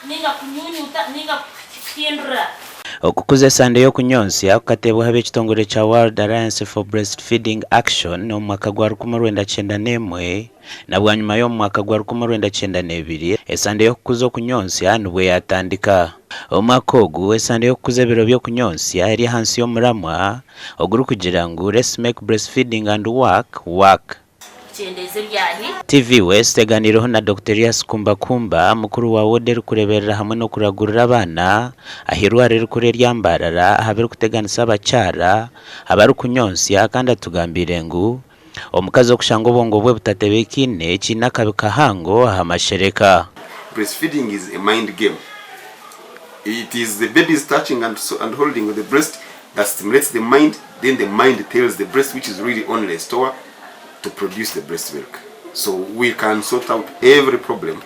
Nainga kunyunyuta nainga kuhindura. Okukuza esande y'okunyonsya kukateebwaho ab'ekitongore kya World Alliance for Breastfeeding Action omu mwaka gwa 1991 na bwanyima y'omu mwaka gwa 1992 esande y'okukuza okunyonsya nibwo yaatandika. Omwaka ogu, esande y'okukuza ebiro by'okunyonsya eri ahansi y'omuramwa ogurikugira ngu Let's make breastfeeding and work, work. Kyendeeza ebyahi. TV West eganiireho na Dokita Erias Kumbakumba, mukuru wa ward erikureeberera hamwe n'okuragurira abaana ah'eirwariro erikuru erya Mbarara aha birikuteganisa abakyara abarikunyonsya kandi atugambiire ngu omukazi okushanga obwongo bwe butatebeekaine kiine akabi kahango aha mashereka. Breastfeeding is a mind game. It is the baby's touching and and holding the breast that stimulates the mind, then the mind tells the breast which is really only a store to produce the breast milk. So we can sort out every problem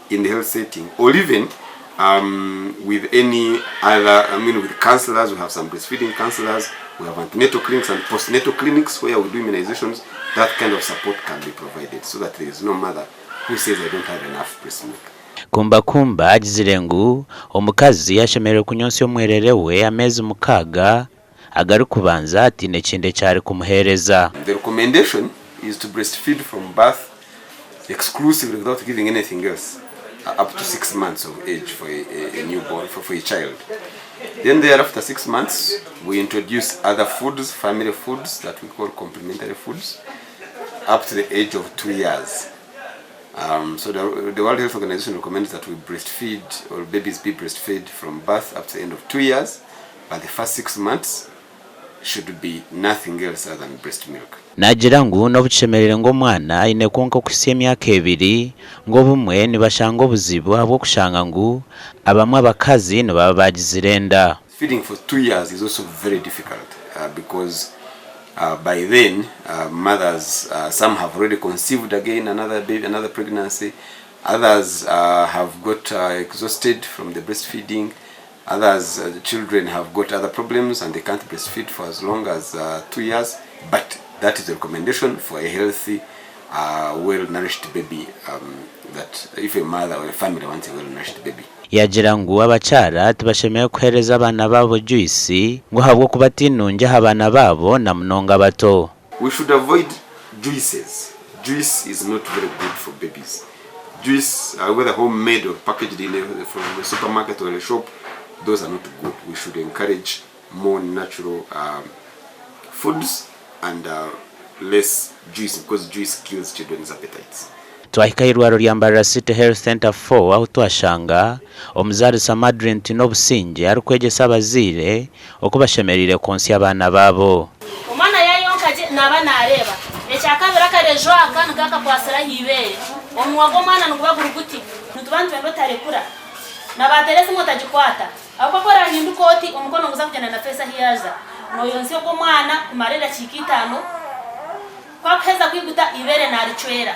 in the health setting or even um, with any other, I mean with counselors, we have some breastfeeding counselors, we have antenatal clinics and postnatal clinics where we do immunizations. That kind of support can be provided so that there is no mother who says I don't have enough breast milk. Kumbakumba agizire ngu omukazi ashemereire kunyonsya omwerere we ameezi mukaaga agarikubanza ataine kindi eki arikumuheereza. The recommendation is to breastfeed from birth exclusively without giving anything else up to 6 months of age for a, a, a newborn, for, for a child. Then thereafter 6 months, we introduce other foods, family foods that we call complementary foods, up to the age of 2 years. Um, so the, the World Health Organization recommends that we breastfeed or babies be breastfed from birth up to the end of 2 years, but the first 6 months should be nothing else other than breast milk. Naagira ngu n'obu kishemereire ngu omwana aine kwonka okuhitsya emyaka ebiri, ngu obumwe nibashanga obuzibu ahabw'okushanga ngu abamwe abakazi nibaba baagizire enda. Feeding for 2 years is also very difficult because by then mothers some have already conceived again another baby, another pregnancy, others have got exhausted from the breastfeeding, others children have got other problems and they can't breastfeed for as long as 2 years, but that is the recommendation for a healthy well nourished baby that if a mother or a family wants a well nourished baby. Yaagira ngu abakyara tibashemereire kuheereza abaana baabo juyisi ngu ahabw'okuba ti nungi aha baana baabo na munonga abato. We should avoid juices, juice is not very good for babies, juice whether home made or packaged in a from a supermarket or a shop those are not good, we should encourage more natural foods and less juice because juice kills children's appetites. Twahika ah'eirwariro rya Mbarara City Health Centre 4 ahu twashanga omuzaarisa Madrine Tinobusingye arikwegyesa abazaire oku bashemereire kwontsya abaana baabo. Omwana yaayonka gye naaba naareeba. Ekyakabiri akareju aka niko akakwatsire aha ibeere. Omunwa gw'omwana niguba guri guti. Nituba nitwenda otarekura. Na baateera esimu otagikwata. Ahabw'okuba ku oraahinduka oti, omukono niguza kugyenda na feesi ahu yaaza. Nooyontsya ogwo mwana kumara edakiika itaano. Ku akuheza kwiguta, eibeere naaricwera.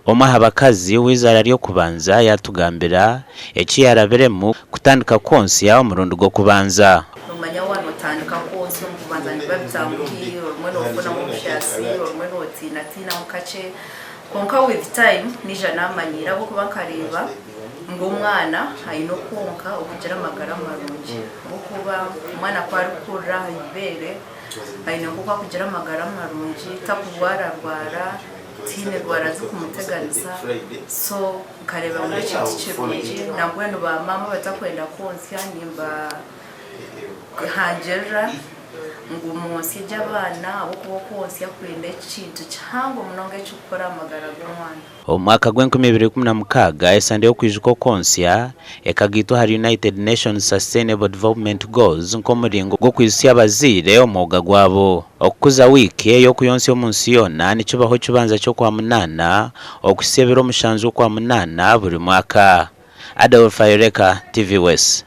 Omwe aha bakazi ow'eizaara ry'okubanza yaatugambira eki yaarabiremu kutandika kwontsya omurundi gw'okubanza. Noomanya waaba nootandika kwontsya omu kubanza nibiba bitanguhi, obumwe noofunamu obushaasi, obumwe nootiinatiinamu kakye. Kwonka with time naija naamanyiira ahabw'okuba nkareeba ngu omwana aine okwonka okugira amagara marungi ahabw'okuba omwana ku arikukurira aha ibeere aine nk'oku arikugira amagara marungi, takurwararwara, tihaine ndwara zikumuteganisa so nkareeba ngu n'ekintu kirungi nambwenu ba maama abatakwenda kwontsya nimbakuhangirira ngu mwontsye gye abaana ahabw'okuba okwontsya kwine ekintu kihango munonga ekirikukora aha magara g'omwana. Omu mwaka gw'enkumi ibiri ikumi na mukaaga, esande y'okwijuka okwontsya ekagaitwa ahari United Nations Sustainable Development Goals nk'omuringo gw'okwijutsya abazaire omwoga gwabo. Okukuza wiiki ey'okuyontsya omu nsi yoona nikibaho ekibanza ky'Okwamunaana okuhitsya ebiro mushanju Okwamunaana buri mwaka. Adolf Ayoreka, TV West.